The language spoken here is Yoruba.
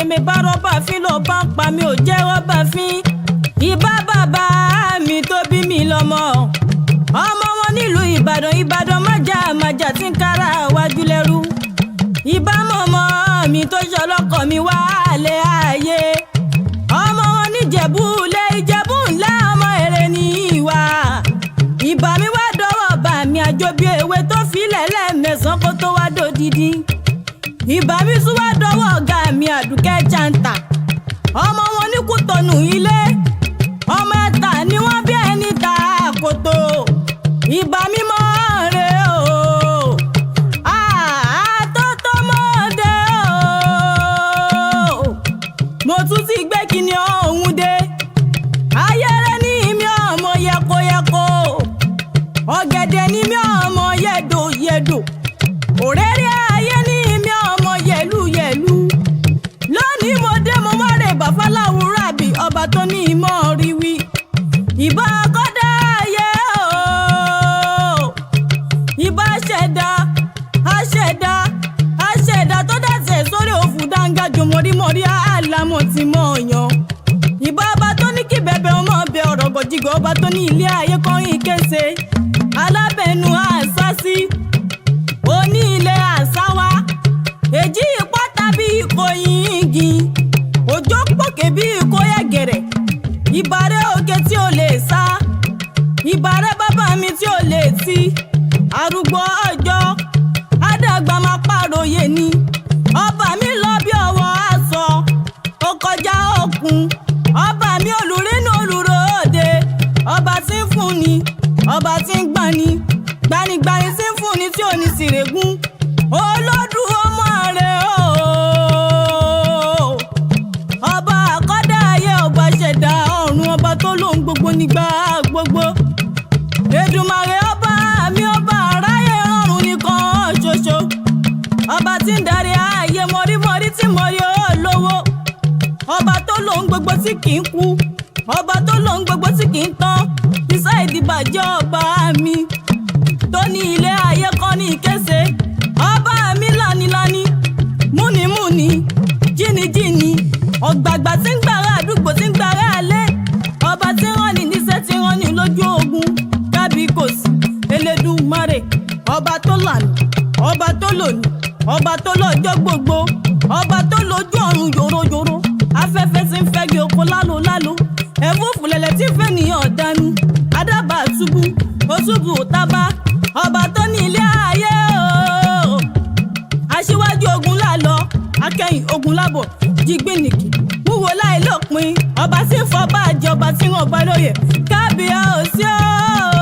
Ṣe mi bá rọ́bà fín ló bá ń pa mi ò jẹ́ rọ́bà fín. Ìbá bàbá mi tó bí mi lọ́mọ. Ọmọ wọn nílùú Ìbàdàn, Ìbàdàn májà májà tí ń kára wájú lẹ́rú. Ìbá mọ̀mọ́ mi tó ṣọlọ́kọ̀ mi wá lé ayé. Ọmọ wọn níjẹ̀bú lé Ìjẹ̀bú ńlá ọmọ èrè ní ìwà. Ìbà mi wá dọ́wọ́ bà mí àjò bí ewé tó filẹ̀ lẹ́ẹ̀mẹsàn kó tó wá dòdìdí. Ìbà mi tún wá dọ́wọ́ ọ̀gá mi Àdùkẹ́ Jàǹtà. Ọmọ wọn ní Kútọ̀nù ilé. Ọmọ ẹ̀ta ni wọ́n bí ẹni ta kòtò. Ìbà mi mọ́ re o. Àtótómọ́dé o. Mo tún ti gbé kíni ọ̀hún dé. Ayẹrẹ ní mi ọmọ yẹkoyẹko. Ọ̀gẹ̀dẹ̀ ní mi ọmọ yẹ̀dòyẹ̀dò. Òréré ayé ní mi ọmọ yẹ̀lúyẹ̀lú. Lónìí mo dé mo wá rè bàfáláwúrà bí ọba tó ní ìmọ̀ rí wí. Ìbà kọ́dá ayé o. Ìbà ṣẹ̀dá, aṣẹ̀dá, aṣẹ̀dá tó dàtẹ̀ sórí òfù dáńgá jòmọ̀rímọ̀rí àlámọ̀ tí mọ̀ yàn. Ìbà ọba tó ní kí bẹ̀bẹ̀ ọmọ bẹ ọ̀rọ̀ gọ̀jìgọ̀ ọba tó ní ilé ayé kọrin kése. Alábẹ̀nu àṣásí, oní ilé àṣáwá. Èjì ìpọ́ta bí ìkòyìn igi, òjò pòkè bí ìkóyẹ̀gẹ̀rẹ̀. Ìbàrẹ̀ òkè tí ò lè sá, ìbàrẹ̀ bàbá mi tí ò lè ti. Arúgbó ọjọ́, àdàgbà máa pàròyé ni. Ọba mi lọ bí ọwọ́ aṣọ, ó kọjá òkun. Ọba mi olùrínú olùròde, ọba tí ń fúnni, ọba tí ń gbani, gbanigbani tí ń fúnni tí ò ní sìrègùn. Olódù ọmọ rẹ̀ o. Ọba àkọ́dá ayé ọba ṣẹ̀dá ọ̀run ọba tó lóhun gbogbo nígbà gbogbo. Èdùmàrè ọba mi ọba aráyé rọrùn nìkan ṣoṣo. Ọba tí ń darí ayé mọ̀rímọ̀rí tí mọ̀rí olówó. Ọba tó lóhun gbogbo tí kì í kú. Ọba tó lóhun gbogbo tí kì í tán. Iṣẹ́ ìdìbàjẹ́ ọba mi tó ní ilé ayé kan ní ìkése. Ọba mi lánilání, múnimúni, jínijíni. Ọ̀gbàgbà tí ń gbàrà àdúgbò tí ń gbàrà alẹ́. Ọba tí ń rán ni níṣẹ́ tí ń rán ni lójú ogun. Kábíkòsí, Elédùmarè, ọba tó lànà, ọba tó lónìí, ọba tó lọ́jọ́ gbogbo, ọba tó lójú ọ̀run yòróyòró. Afẹ́fẹ́ tí ń fẹ́gi oko lálo lálo. Ẹ̀fúùfù lẹ̀lẹ̀ tí ń fẹ́ nìyàn dànù. Adábà túbú, òtúbù tábà, ọba tó ní ilé ayé o. Aṣíwájú ogun lálọ, akẹ́yìn ogun lábọ̀, jígbìnìkì, wúwo láì lópin, ọba tí ń fọba jẹ ọba tí ń ọba lóye. Kábíyèsí o.